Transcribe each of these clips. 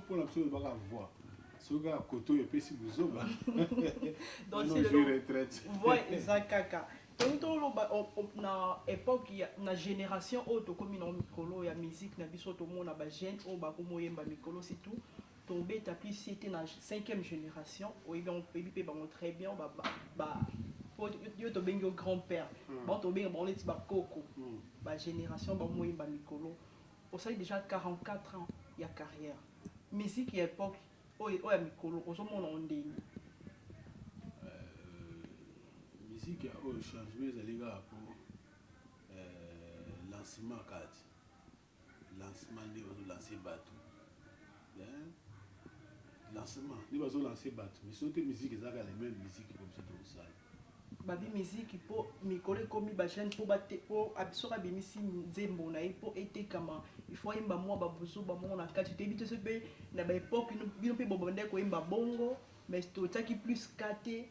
mpona biso olobaka voix, soki kaka kote oyo epesi buzoba. Donc ozwi retraite. Voix eza kaka. Tongi toloba na époque ya na génération oyo tokómi na mikolo ya musique na biso, tomona bajeune oyo bakomoyemba mikolo, surtout tobeta plus ete na cinquième génération. Oyebi, oyebi mpe bango très bien, yo tobengi yo grand père, bango tobenga bango neti bakoko. Bagénération bamoyemba mikolo, osali déjà 44 ans ya carrière. Musique ya époque oyo, oyo ya mikolo, ozomona ngo ndeni? Musique ya oyo, changement ezali kaka po lancement kati lancement nde bazolance bato, lancement nde bazolance bato. Mais soki te, musique eza kaka la même musique po biso tokosala. Babi musique mpo mikolo ekomi bajeune mpo po soki abimisi nzembo na ye mpo etekama, il faut ayemba mwa babuzoba moko na kati. Toyebi te so mpe na baépoque bino mpe bobandaki koyemba bongo, mais totiaki plus ka te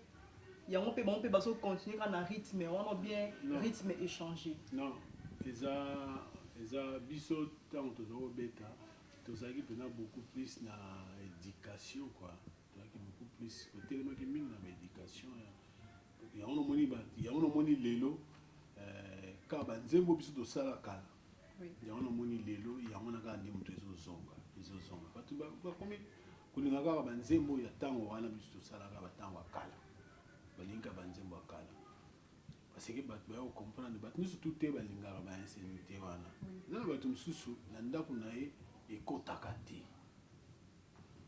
yango mpe bango mpe bazocontinue kaka na rythme wana bien? Non. Rythme échangé? Non, eza biso ntango toza kobeta, tozalaki mpena beaucoup plus na éducation quoi. Tozalaki beaucoup plus, kotelemaki mingi na baéducation. Yango nomoni, yango nomoni lelo kaka banzembo biso tosala kala. Yango nomoni lelo, yango na kaka nde moto ezozonga, ezozonga. Bato bakomi kolinga kaka banzembo ya ntango wana biso tosalaka, batango ya kala. Balingi kaka banzembo ya kala parce que bato baya kocomprendre. Bato nyonso tu te balingaka bainsénité wana. Eza na bato mosusu na ndako na ye ekotaka te,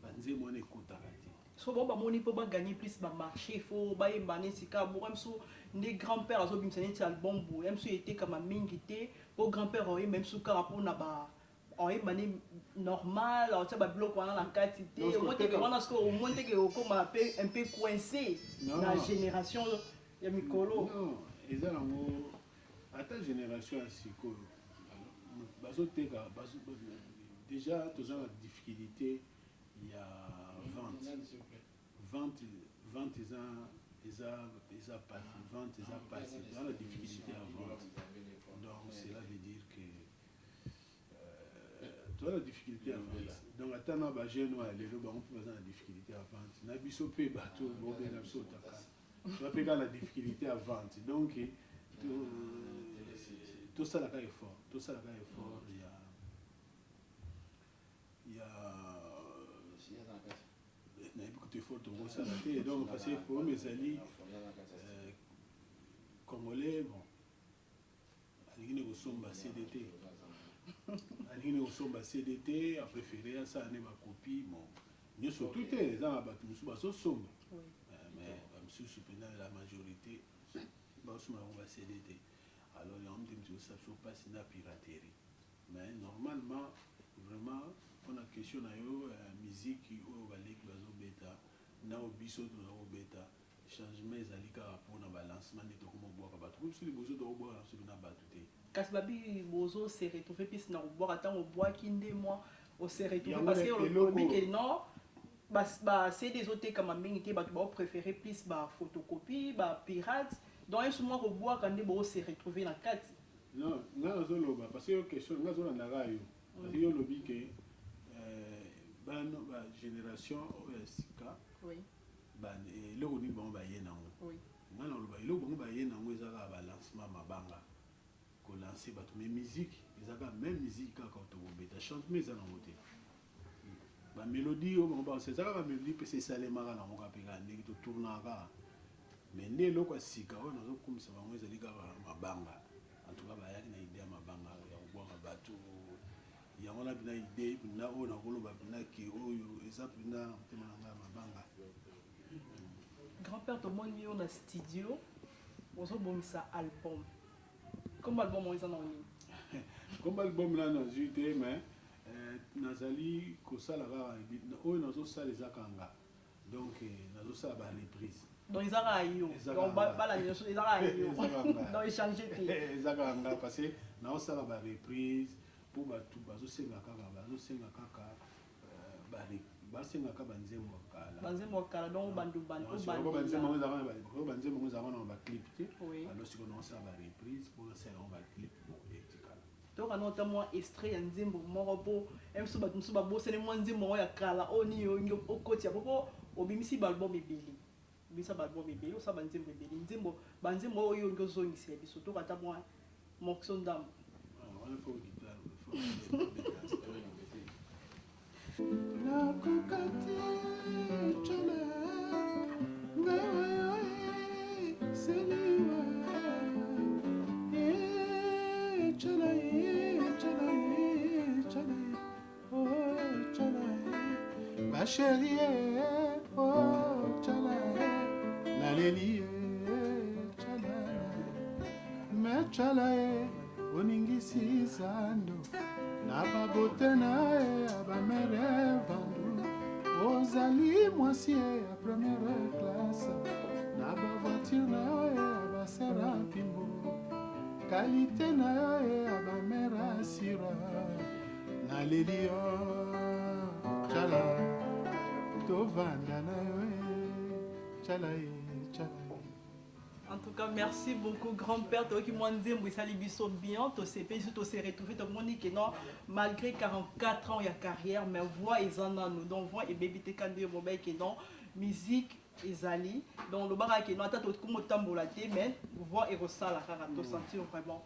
banzembo wana ekotaka te. So bango bamoni mpo bagagner plus bamarché, faut bayemba neti kaka bongo. Miso nde grand père azobimisa neti album boye, miso etekama mingi te mpo grand père oyemba miso kaka mpona ba oyemba nde normal, aotia babiloko wana na kati te. Omoi teke wana sikoyo, omoi teke okóma mpe un peu coincé na génération ya mikolo. Non, eza nango ata génération ya sikoyo bazoteka déjà. Toza na difficulté ya vente. Vente eza pasi, vente eza pasi, toza na difficulté ya vente. Donc cela veut dire que toza na difficulté ya vente. Donc ata na bajeune oyo ya lelo, bango mpe baza na difficulté ya vente. Na biso mpe bato bobenga biso otaka, toza mpe kaka na difficulté ya vente. Donc tosalaka effort, tosalaka effort ya nayebi kutu effort tokosala te. Donc parce que problème ezali congolais, bon, alingi ne kosomba CD te, alingi ne kosomba CD te, apréféré asala ne bacopie. Bon, nyonso tu te, eza na bato mosusu bazosomba, mais bamosusu mpena, la majorité bazosomba yango baCD te. Alors yango nde moto osala biso mpasi na piraterie. Mais normalement, vraiment, mpona question na yo, musique oyo baleki bazobeta na oyo biso toza kobeta, changement ezali kaka mpona balancement nde tokomobwaka bato. Po biso liboso tokobwaka na biso na bato te. Kasi babi bozo se retrouver mpisi na kobwaka. Ntango obwaki nde mwa ose retrouver, parce que olobi ke non, baCD ezotekama mingi te, bato baopréféré plus baphotocopie, bapirate. Donc yesu mwa kobwaka nde boose retrouver na kati. Non, nga nazoloba parce que yo question nga azolandaka yo, parce que yo olobi ke bana bagénération oyo ya sika, eloko nini bango baye nango? Nga naloba eloko bango baye nango eza kaka balancement, mabanga, kolancer bato. Mais musique eza kaka même musique kaka tokobeta, changement eza nango te. Bamélodie oyo bango basa eza kaka bamélodie mpe esalemaka nango kaka mpe kaka ndenge totournaka kaka. Mais nde eloko ya sika oyo nazokumisa bango ezali kaka mabanga. En tout cas, bayaki na idée ya mabanga ya kobwaka bato. Yango wana mpena idée mpena oyo nakoloba mpena ke oyo eza mpena motema na ngai ya mabanga. Grand père, tomoni yo na studio ozobongisa album. Comme album oyo eza na nini? Comme album nano nazwi te, mais nazali kosala kaka oyo nazosala, eza kanga. Donc nazosala bareprise. Donc eza kaka yo? Donc bala nyonso eza kaka yo, donc échange te? Eza kaka nga, parce que naosala bareprise mpo bato bazosenga kaka basengaka banzembo ya kala. Banzembo ya kala, donc bandu banzembo yango ezalaka na baclip te. Alors sikoyo naosala bareprise mpo nasala yango baclip, bon, etikala. Toyoka nano ata mwa extrait ya nzembo moko mpo biso bato mosusu babosani mwa nzembo yango ya kala oyo nini olingi okotia po obimisi ba album ebele. Obimisa ba album ebele, osala ba nzembo ebele. Nzembo, ba nzembo oyo olingi ozongisa ya biso. Toyoka ata mwa morceau ndambo. Wana faut guitare, faut Nakoka te tshala ngai oyo seliwa tshala tshala tshala oh tshala ma chérie oh tshala naleli tshala me tshala oningisi zando na babote na ye ya bamere vandu ozali mwasi ya première classe na bavoiture na yo ya basera pimbo kalite na yo ya bamere asira naleli yo tshala tovanda na yo tshala ye tshala ye. En tout cas, merci beaucoup, grand-père. Toyoki mwa nzembo esali biso bien, tosepeli biso, tose retrouver, tomoni que non, malgré 44 ans ya carrière, mais voix eza nanu. Donc voix ebebi te kande yo mobali que non, musique ezali. Donc lobaka que non, ata tokomi otambola te, mais voix ekosala kaka, tosentir vraiment.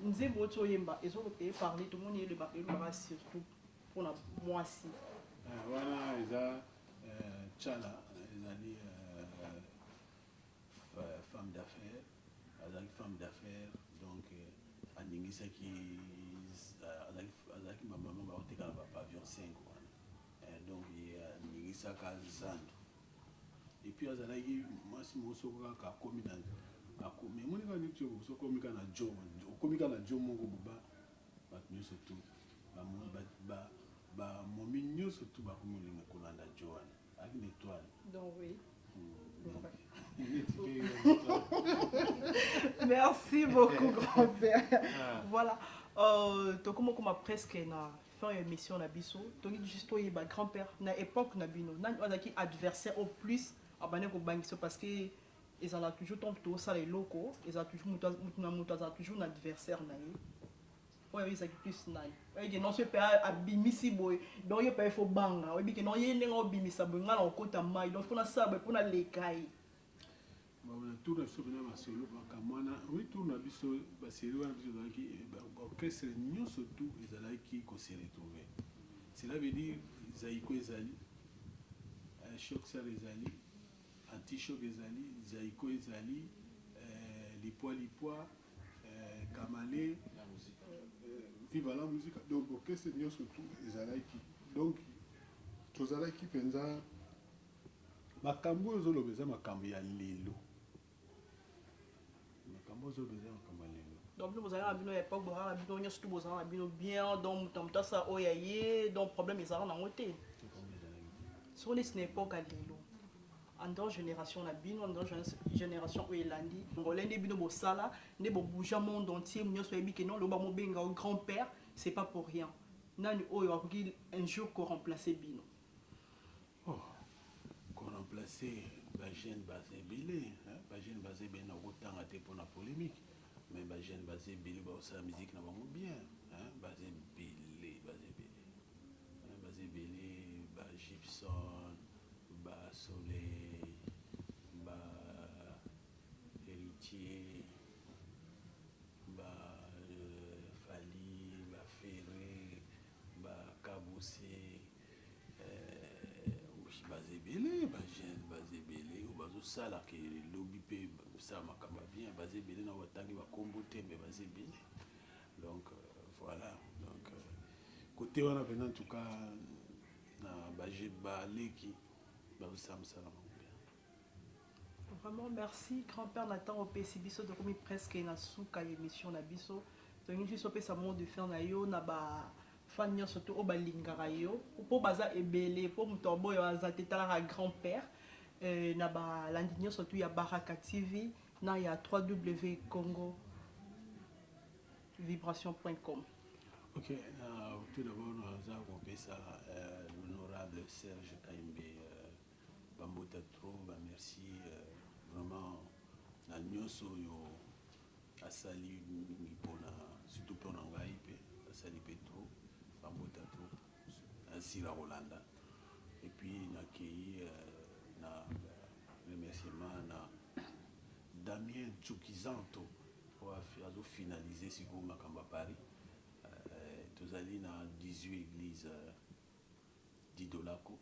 Nzembo oyo toyemba ezo parler, tomoni elobaka surtout mpona mwasi. Wana eza tshala, ezali femme d'affaires, azalaki femme d'affaires, donc aningisaki, azalaki bamama baoteka na bapavillon 5 wana, donc ye aningisaka zando. Et puis azalaki mwasi moko, soko kaka akomi na akomi, emoni kaka neti soki okomi kaka na jo, okomi kaka na jo moko boba, bato nyonso tu, bamomi nyonso tu bakomi olinga kolanda jo wana, azalaki na étoile. Donc oui. Donc, Merci beaucoup, grand-père. Voilà. Tokoma presque na fin ya émission na biso. Tolingi juste toyeba, grand-père, na époque na bino, nani azalaki adversaire au plus abandi kobangisa? Parce que ezala toujours ntango tosala eloko, ezala toujours moto na moto azala toujours na adversaire na ye. Oyo ezalaki plus nani? Oyebi non, so mpe abimisi boye, donc ye mpe faut banga, oyebi ke non, ye ndenge obimisa boye, ngai na kokota mai, donc faut nasala boye mpo naleka ye. Bon, na tour na biso mpena masolo makambo wana, oui, tour na biso basérie wana, biso ezalaki baorchestre nyonso tu ezalaki kose retrouver. Cela veut dire Zaiko ezali, Choc Sar ezali, Anti-Choc ezali, Zaiko ezali, Lipwa Lipwa, Kamale, Viva la Musique. Donc orchestre nyonso tu ezalaki, donc tozalaki mpenza. Makambo oyo ozoloba eza makambo ya lelo, makambo oyo ozoloba eza makambo ya lelo. Donc bino bozalaka na bino ya époque, bozalaka na bino nyonso tu, bozalaka na bino bien, donc moto na moto asala oyo ya ye, donc problème ezalaka nango te. Problème ezalaki te. Soko neti na époque ya lelo, en dehors génération na bino, en dehors génération oyo elandi ngole, nde bino bosala nde bobouger monde entier nyonso, oyebi ke non, loba mobenga o grand père, c'est pas pour rien. Nani oyo akoki un jour koremplacer bino? Oh, koremplacer bajeune baza ebele, bajeune baza ebele, na kotanga te mpona polémique, mais bajeune baza ebele, baosala musique na bango bien, baza ebele, baza ebele, baza ebele, ba Gibson, ba Soleil, ba Héritier, ba Fally, ba Ferré, ba Kabose, baza ebele, bajeune baza ebele oyo bazosalaka elobi mpe basala makambo ya bien, baza ebele na batangi bakombo te, mais baza ebele. Donc voilà, donc côté wana mpenza, en tout cas na baleki bazosala mosala bango bien. Vraiment merci, grand-père Nathan opesi biso. Tokomi presque na suka ya émission na biso. Tolingi juste opesa mot de fin na yo na bafan nyonso to oyo balingaka yo, mpo baza ebele, mpo moto oyo aza te talaka grand-père, na balandi nyonso tu ya Baraka TV na ya 3W Congo vibration.com. Ok, tout d'abord naza kopesa l'honorable Serge Kaimbe bambota trop, bamerci vraiment na nyonso oyo asali mingi mpona, surtout mpona ngai mpe. Basali mpe trop, bambota trop, nasila kolanda. Et puis nakei na remerciement na Damien Tsukizanto oyo azofinalize sikoyo makambo ya Paris. Tozali na 18 église Didolako,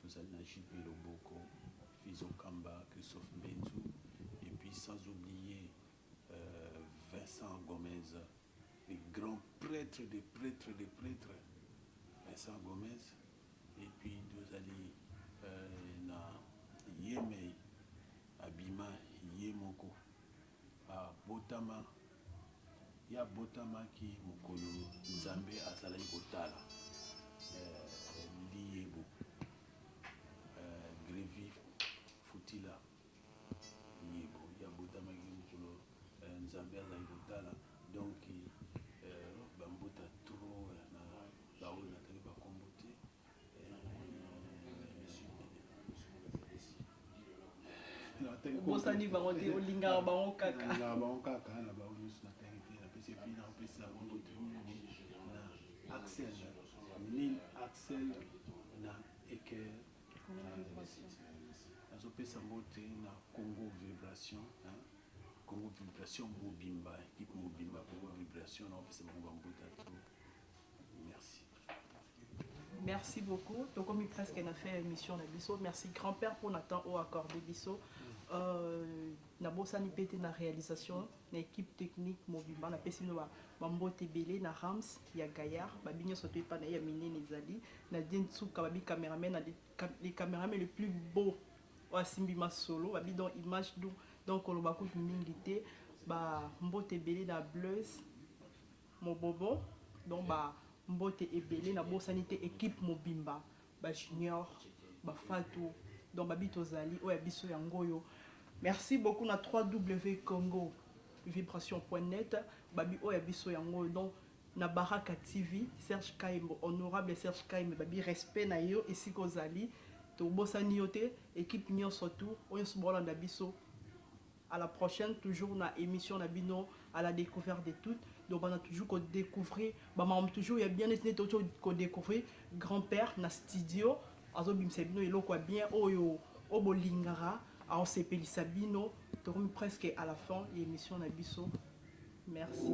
tozali na JP Loboko, Fizo Kamba, Christophe Mbenzu, et puis sans oublier Vincent Gomez, le grand prêtre des prêtres des prêtres, Vincent Gomez, et puis tozali na Yemei Abima ye moko abotama, ye abotamaki mokolo Nzambe azalaki kotala liyebo Grevi Futila Liyebo, ye abotamaki mokolo Nzambe azalaki kotala. Donc bambota trop na baoyo natali bakombo te. Obosani bango te, olingaka bango kaka. Nalingaka bango kaka, na bango nyonso natangi te. Napesi epi napesa bango te na Axel Nil, Axel na Eker. Nazopesa mbote na Congo Vibration, Congo Vibration mobimba, équipe mobimba Congo Vibration, naopesa bango bambota trop. Merci. Merci beaucoup. Tokomi presque na fin émission na biso. Merci grand-père pour notre temps au accordé biso. Na bosani pete na réalisation na équipe technique mobimba, na pesi no ba bambote ebele na Rams ya Gaillard, ba binyo soto epa na ya minene ezali na Dintsuka, ba bi cameraman na les cameraman le plus beau oyo asimbi masolo, ba bi donc image d'où donc oloba kutu mingi te, ba mbote ebele na Bleus Mobobo, donc ba mbote ebele na bosani te équipe mobimba, ba junior, ba fatu, donc ba bito zali oyo ya biso ya ngoyo. Merci beaucoup na 3W Congo vibration.net, babi oyo ya biso ya ngoyo, donc na Baraka TV, Serge Kaimbo, honorable Serge Kaimbo, babi respect na yo esika ozali, to bosani yo te, équipe nyonso tout oyo nyonso bolanda biso. À la prochaine, toujours na émission na bino à la découverte de toutes. Donc on a toujours qu'on découvrir, bah maman toujours il y a bien été toujours qu'on découvrir grand-père na studio, azo bimisa bino eloko ya bien oyo obolingara a osepelisa bino, tokomi presque à la fin de l'émission na biso. Merci.